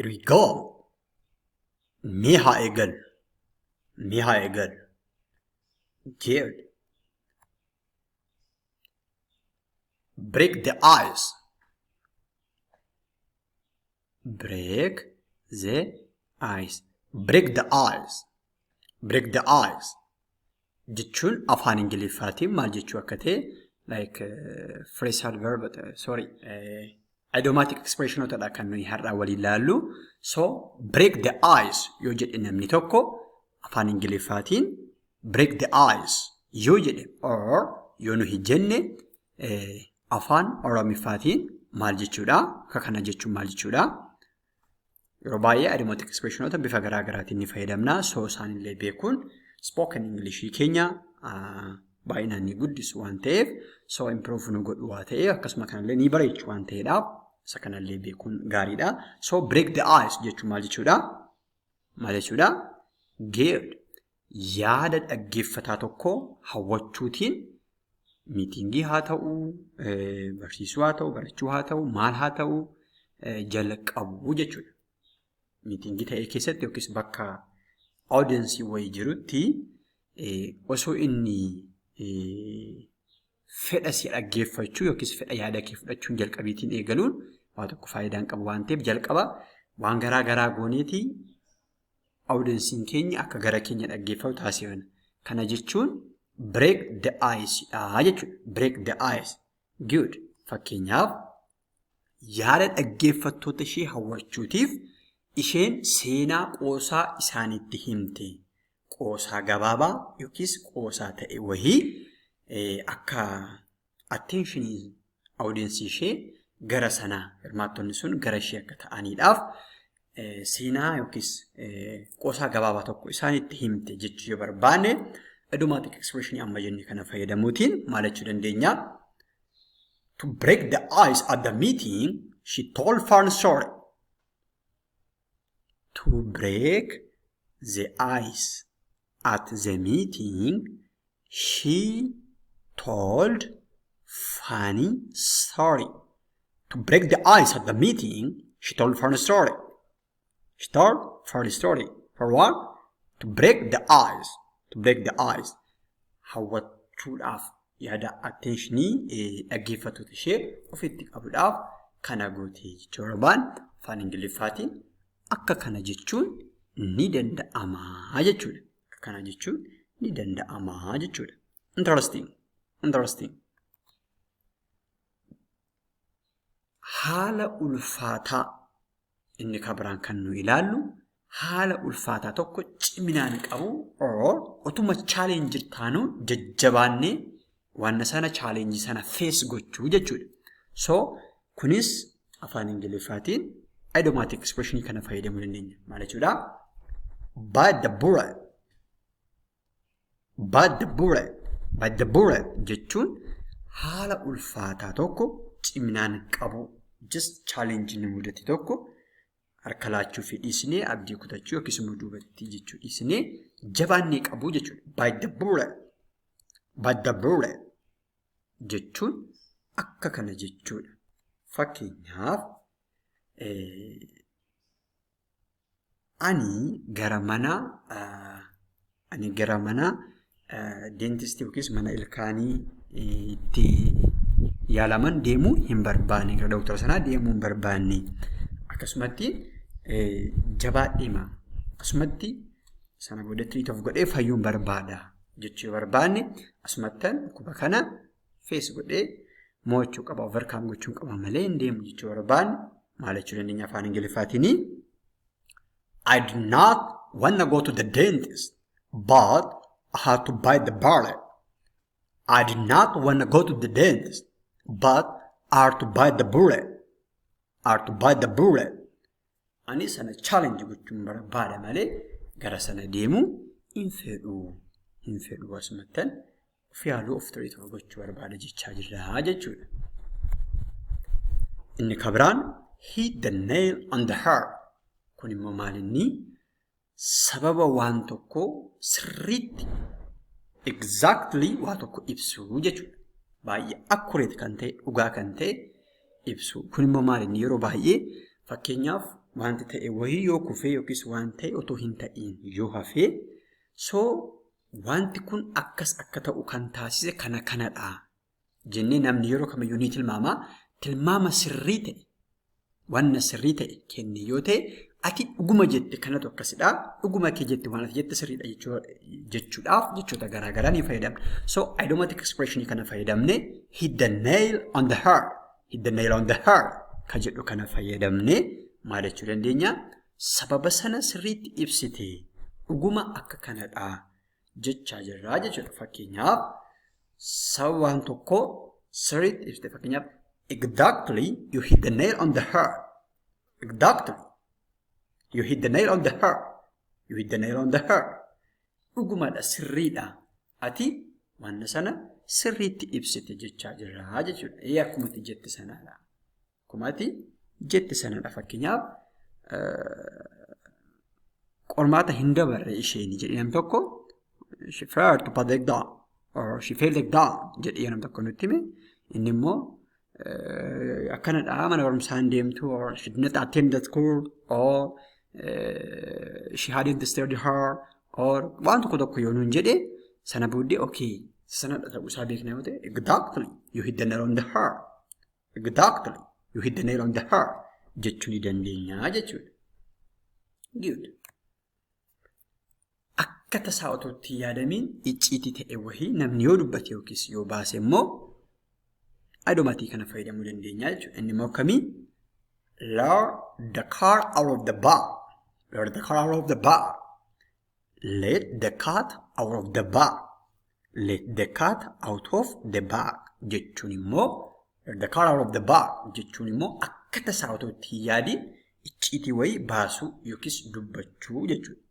Here we go. Mee haa eegallu. Mee haa eegallu. Good. Break the ice. Break the ice. Break the ice. Break the ice. Jechuun afaan Ingiliffaatiin maal jechuu akka ta'e, like phrasal verb, sorry, idiomatic expressionotadha kan nuyi har'aa waliin ilaallu. So "break the ice" yoo jedhe namni tokko afaan Ingiliffaatiin, "break the ice" yoo jedhe or yoo nuyi jenne afaan Oromiffaatiin maal jechuudha? Akka kana jechuun maal jechuudha? Yeroo baay'ee idiomatic expressionoota bifa garaa garaatiin ni fayyadamna. So isaanillee beekuun spoken Englishii keenya baay'inaan ni guddisu waan ta'eef, so improve nu godhu waa ta'eef, akkasuma kanallee ni bareechu waan ta'eedhaaf, isa kanallee beekuun gaariidha. So "break the ice" jechuun maal jechuudha? Maal jechuudha? Good. Yaada dhaggeeffataa tokko hawwachuutiin meetingii haa ta'uu, barsiisuu haa ta'uu, barachuu haa ta'uu, maal haa ta'uu, jalqabu jechuudha. Meetingii ta'e keessatti yookiis bakka audience wayii jirutti osoo inni fedha si dhaggeeffachuu yookiis fedha yaada kee fudhachuun jalqabiitiin eegaluun waa tokko faayidaan qabu waan ta'eef, jalqaba waan garaa garaa gooneetii audienceiin keenya akka gara keenya dhaggeeffatu taasifna. Kana jechuun break the ice dha jechuudha. Break the ice. Good. Fakkeenyaaf, yaada dhaggeeffattoota ishee hawwachuutiif isheen seenaa qoosaa isaanitti himte. Qoosaa gabaabaa yookiis qoosaa ta'e wayii akka attentionii audience ishee gara sanaa, hirmaattonni sun gara ishee akka ta'aniidhaaf seenaa yookiis qoosaa gabaabaa tokko isaanitti himte jechuu yoo barbaanne, idiomatic expression amma jenne kana fayyadamuutiin maal jechuu dandeenya? To break the ice at the meeting, she told fun story. To break the ice at the meeting, she told funny story. To break the ice at the meeting, she told funny story. She told funny story. For what? To break the ice. To break the ice. Hawwachuudhaaf, yaada attentionii dhaggeeffattoota ishee ofitti qabuudhaaf kana gootee jechuu barbaan, afaan Ingiliffaatiin akka kana jechuun ni danda'amaa jechuudha. Akka kana jechuun ni danda'amaa jechuudha. Interesting. Interesting. Haala ulfaataa inni kan biraan kan nu ilaallu, haala ulfaataa tokko ciminaan qabu or otuma challenge taanuu jajjabaannee waan sana, challenge sana face gochuu jechuudha. So kunis afaan Ingiliffaatiin idiomatic expression kana fayyadamuu dandeenya. Maal jechuudha? Bite the bullet. Bite the bullet. "Bite the bullet" jechuun haala ulfaataa tokko ciminaan qabu, just challenge ni mudate tokko harka laachuu fi dhiisnee, abdii kutachuu yookiis immoo duubatti jechuu dhiisnee jabaannee qabu jechuudha. "Bite the bullet. Bite the bullet" jechuun akka kana jechuudha. Fakkeenyaaf, ani gara mana dentistii yookiis mana ilkaanii itti yaalaman deemuu hin barbaanne, gara doktara sanaa deemuu hin barbaanne, akkasumatti jabaadheema akkasumatti sana booda treat of godhee fayyuun barbaada jechuu yoo barbaanne, asumattan dhukkuba kana face godhee mo'achuu qaba, overcome gochuu qaba malee hin deemu jechuu barbaanne, maal jechuu dandeenya afaan Ingiliffaatiin? I do not want to go to the dentist, but I had to bite the bullet. I did not want to go to the dentist, but I had to bite the bullet. I had to bite the bullet. Ani sana challenge gochuun barbaada malee gara sana deemuu hin fedhu. Hin fedhu, asumattan of yaaluu, of treat gochuu barbaada jechaa jirra jechuudha. Inni kabiraan "hit the nail on the head". Kun immoo maal inni? Sababa waan tokkoo sirriitti, exactly waa tokko ibsuu jechuudha. Baay'ee accurate kan ta'e, dhugaa kan ta'e ibsu. Kun immoo maal inni? Yeroo baay'ee fakkeenyaaf Wanti ta'e wayii yoo kufee yookiis waan ta'e otoo hin ta'iin yoo hafee, so wanti kun akkas akka ta'u kan taasise kana kanadha jennee namni yeroo kamiyyuu ni tilmaama. Tilmaama sirrii ta'e, wanna sirrii ta'e kenne yoo ta'e, ati dhuguma jette, kanatu akkasidha, dhuguma kee jette, waan ati jette sirriidha jechuudhaaf jechoota garaagaraa ni fayyadamna. So idiomatic expression kana fayyadamne, "hit the nail on the head", "hit the nail on the head" ka jedhu kana fayyadamne maal jechuu dandeenya? Sababa sana sirriitti ibsite, dhuguma akka kanadha jechaa jirraa jechuudha. Fakkeenyaaf, sababa waan tokkoo sirriitti ibsite, fakkeenyaaf, "Exactly, you hit the nail on the head. Exactly, you hit the nail on the head. You hit the nail on the head." Dhugumadha, sirriidha. Ati wanna sana sirriitti ibsite jechaa jirraa jechuudha. Ee, akkuma ati jette sanadha. Akkuma ati jette sanadha. Fakkeenyaaf, qormaata hin dabarre isheen jedhee nam tokko, "She failed to pass the exam" or "She failed the exam" jedhee nam tokko nutti hime, inni immoo akkanadha, mana barumsaa hin deemtu, or she did not attend the school, or she hadn't studied hard, or waan tokko tokko yoo nuun jedhe, sana booddee okay, sanadha ta'uu isaa beekna yoo ta'e, "Exactly, you hit the nail on the head. Exactly, you hit the nail on the head" jechuu ni dandeenya jechuudha. Good. Akka tasaa otoo itti yaadamiin icciitii ta'e wahii namni yoo dubbate yookiis yoo baase immoo idiomatic kana fayyadamuu dandeenya jechuudha. Inni immoo akkamii? Let the cat out of the bag. Let the cat out of the bag. Let the cat out of the bag. "Let the cat out of the bag" jechuun immoo, "let the cat out of the bag" jechuun immoo akka tasaa otoo itti hin yaadiin icciitii wayii baasuu yookiis dubbachuu jechuudha.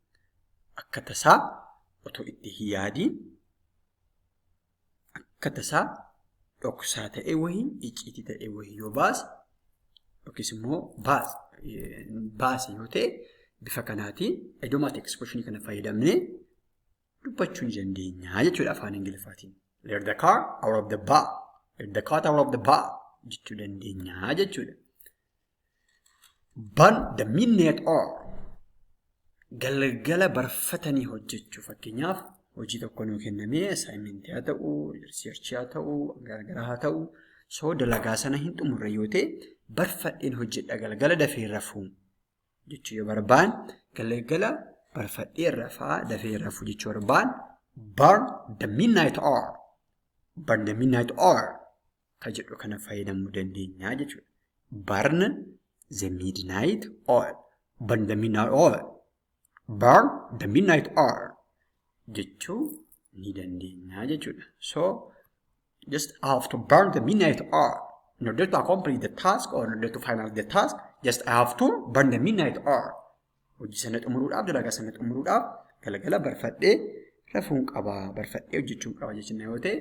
Akka tasaa otoo itti hin yaadiin, akka tasaa dhoksaa ta'e wayii, icciitii ta'e wayii yoo baase yookiis immoo baase yoo ta'e, bifa kanaatiin idiomatic expression kana fayyadamnee dubbachuu ni dandeenya jechuudha afaan Ingiliffaatiin. "Let the cat out of the bag. Let the cat out of the bag" jechuu dandeenya jechuudha. Burn the midnight oil. Galgala barfatanii hojjechuu. Fakkeenyaaf, hojii tokko nuu kennamee, assignment haa ta'u, research haa ta'u, garaagaraa haa ta'u, so dalagaa sana hin xumurre yoo ta'e, barfadheen hojjedha, galgala dafee rafuu jechuu yoo barbaan, galgala barfadhee rafaa, dafee rafuu jechuu barbaan, "burn the midnight oil", "burn the midnight oil" ka jedhu kana fayyadamuu dandeenya jechuudha. Burn the midnight oil, burn the midnight oil, burn the midnight oil jechuu ni dandeenya jechuudha. So just I have to burn the midnight oil in order to accomplish the task or in order to finalize the task. Just I have to burn the midnight oil. Hojii sana xumuruudhaaf, dalagaa sana xumuruudhaaf galgala barfadhee rafuun qaba, barfadhee hojjechuun qaba jechuudha yoo ta'e,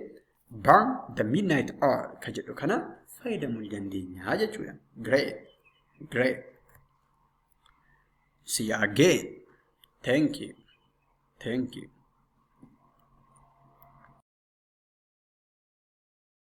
"burn the midnight oil" ka jedhu kana fayyadamuu ni dandeenya jechuudha. Great, great. See you again. Thank you. Thank you.